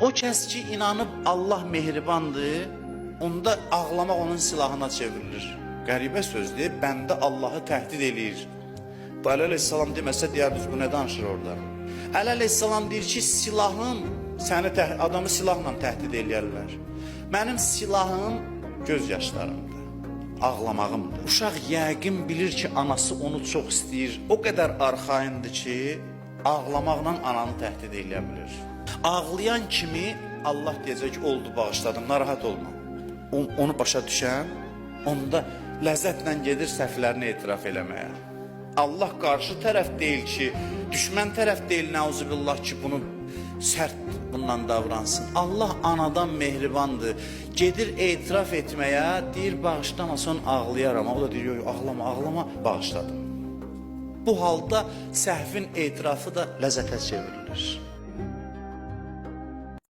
O kəs ki inanıb Allah mehribandır, onda ağlamaq onun silahına çevrilir. Qəribə sözdür, bəndə Allahı təhdid eləyir. Bu Əli əleyhissalam deməsə deyərdiniz bu nə danışır orada? Əli əleyhissalam deyir ki, silahım səni adamı silahla təhdid eləyərlər. Mənim silahım göz yaşlarımdır, ağlamağımdır. Uşaq yəqin bilir ki, anası onu çox istəyir. O qədər arxayındır ki, ağlamaqla ananı təhdid eləyə bilir. Ağlayan kimi Allah deyəcək ki, oldu bağışladım, narahat olma. Onu başa düşən, onda ləzzətlə gedir səhvlərini etiraf eləməyə. Allah qarşı tərəf deyil ki, düşmən tərəf deyil, nəuzubillah ki, bunu sərt bundan davransın. Allah anadan mehribandır. Gedir etiraf etməyə, deyir bağışlamasan ağlayaram. O da deyir, yox, ağlama, ağlama, bağışladım. Bu halda səhvin etirafı da ləzzətə çevrilir.